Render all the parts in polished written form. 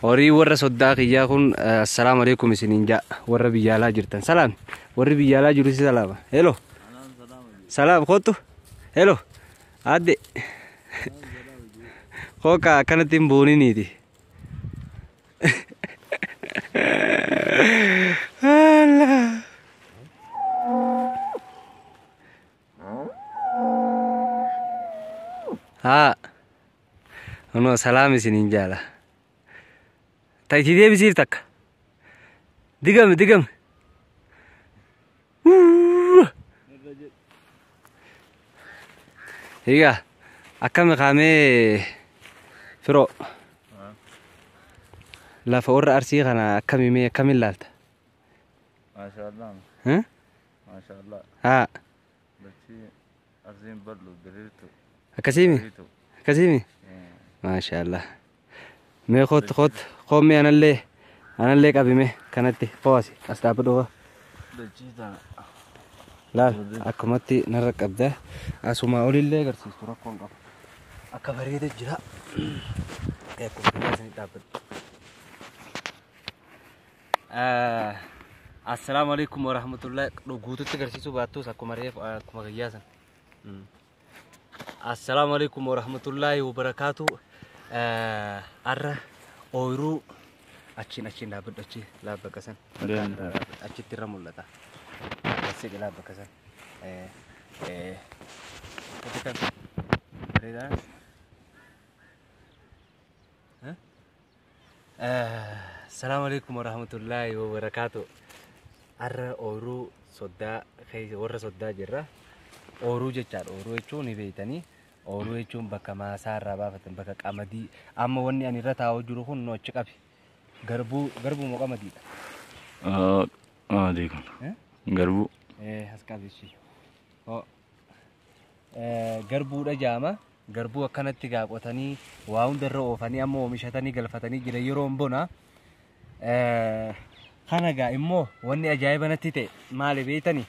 Horii warra soddaa kiyyaa kun assalaamu alaikum isiniin ja'a warra biyya alaa jirtan. Salaam warri biyya alaa jiru si salaama. Hello. Salaam kottu. Hello. Adde. Kooka akkanatti hin booniniiti. Allah. Haa. Kunoo salaam isiniin jaala. Ta itti deebisiif takka. Digame digame. Egaa akkami kaamee firoo lafa warra arsii kana akkami mee akkamiin laalta? Maashaallah. Maashaallah. Haa Dachii arsiin bal'u diriirtu. akkasiimi Diriirtu. akkasiimi maashaallah. Mee kootu kootu koommee anallee anallee qabime kanatti koo asi as dhaabbadhu koo. Dachii tana. Laal akkumatti narra qabda asumaa olillee agarsiistu rakkoon qabu. Akka bareeda jira. Akkuma biyyaa isinii dhaabbadhu. Assalaamu alaikum warahmatullahi guututti agarsiisuu baattus akkuma reefu akkuma gayyaa sana. Assalaamu alaikum warahmatullahi wabarakaatu. Arra ooyiruu achiin achiin dhaabbadhu achi laal bakka san. Achitti irra mul'ata. Siqi laal bakka san. Bareedaa. Assalaamu alaikum warahmatullahi wabarakaatu. Arra ooyiruu soddaa keessa warra soddaa jirra. Ooyiruu jechaadha. Ooyiruu jechuun ni beektanii. Ooyiruu jechuun bakka maasaa irraa baafatan bakka qamadii. Amma wanni ani irra taa'u jiru kun nu achi qabi. Garbuu garbuu moo qamadiidha? Qamadii kun. Garbuu. As qabi ishii. Hoo. Garbuudha jaama. Garbuu akkanatti gaa qotanii waa hunda irra oofanii amma oomishatanii galfatanii jira yeroon bona. Kana gaa immoo wanni ajaa'iba natti ta'e maali beektanii?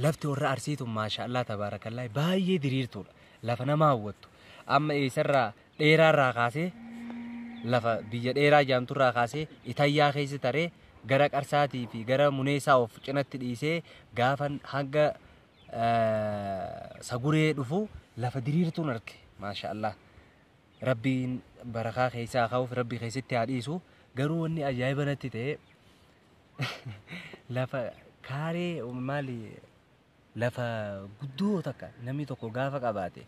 Lafti warra Arsii tun maashaallah tabaarakallaa baay'ee diriirtuudha. Lafa nama hawwattu. Amma eessarraa dheeraarraa kaasee lafa biyya dheeraa jaamturraa kaasee itayyaa keessa taree gara qarsaatii fi gara muneessaa of cinatti dhiisee gaafan hanga saguree dhufu lafa diriirtuun arge maashaallah. Rabbiin barakaa keessaa kaa'uuf rabbi keessatti haa dhiisu. Garuu wanni ajaa'iba natti ta'e lafa kaaree maali lafa guddoo takka namni tokko gaafa qabaate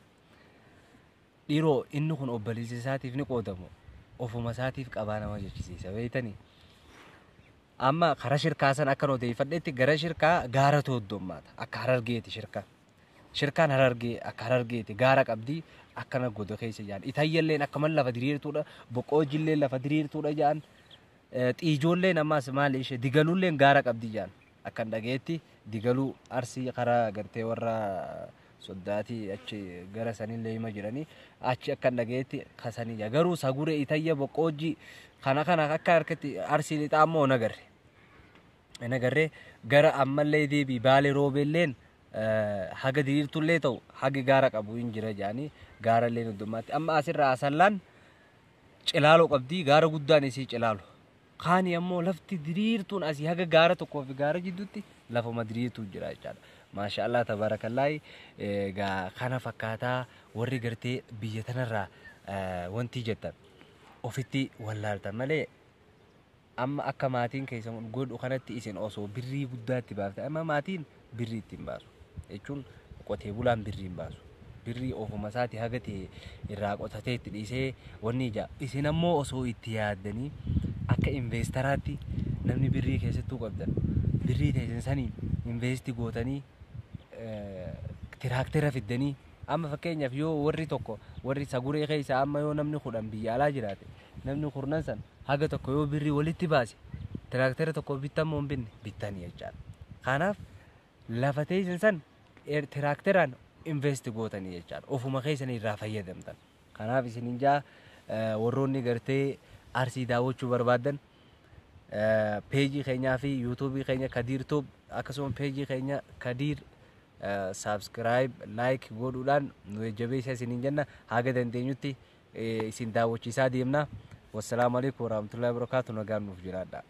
dhiiroo inni kun obboleessa isaatiif ni qoodamu ofuma isaatiif qabaa nama jechisiisa beektanii. Amma karaa shirkaa san akkan odeeffadhetti gara shirkaa gaaratu hoddommaata akka harargeeti shirkaa. Shirkaan harargee akka harargeeti gaara qabdii akkana goda keessa jaan. Itayyalleen akkuma lafa diriirtuudha boqqoojilleen lafa diriirtuudha jaan. Xiijoolleen ammas maali ishee digaluulleen gaara qabdi jaan. Akkan dhageetti digaluu arsii karaa gartee warra soddaatii achi gara sanillee hima jiranii achi akkan dhageetti kasanii jaa. Garuu saguree itayya boqqoojii kana kana akka harkatti arsii lixaa ammoo hin agarre. Hin agarre gara ammallee deebii baalee roobeelleen haga diriirtullee ta'u hagi gaara qabu hin jira jaanii gaarallee hundummaatti. Amma asirraa asallaan cilaaloo qabdii gaara guddaan isii cilaalo. Kaani ammoo lafti diriirtuun asii haga gaara tokkoo fi gaara jidduutti lafuma diriirtuu jira jechaadha. Maashaallah tabaarakallaahi egaa kana fakkaataa warri gartee biyya tanarraa wanti jettan ofitti wallaaltan malee amma akka maatiin keessan godhu kanatti isin osoo birrii guddaa itti baafte amma maatiin birrii ittiin baasu jechuun qotee bulaan birrii hin baasu. Birrii ofuma isaati haga ta'e irraa qotatee itti dhiisee wanni ija isin ammoo osoo itti yaaddanii akka investaraatti namni birrii keessattuu qabdan birrii teessan saniin investi gootanii tiraaktera fiddanii amma fakkeenyaaf yoo warri tokko warri saguree keessa amma yoo namni 10 biyya alaa jiraate namni 10 san haga tokko yoo birrii walitti baase tiraaktera tokko bittan moo hin binne bittanii jechaadha. Kanaaf lafa teessan san tiraakteraan investi gootanii jechaadha. Ofuma keessan irraa fayyadamtan. Kanaaf isinin jaa warroonni gartee arsii daawwachuu barbaadan peejii keenyaa fi yuutuubii keenya Kadiir Tuub akkasuma peejii keenya Kadiir subscribe like godhuudhaan nu jajjabeessa isinin jenna haga dandeenyutti isin daawwachiisaa deemna. Wassalaamu alaikum warahmatullahi wabarakatuh. Nagaan nuuf jiraadha.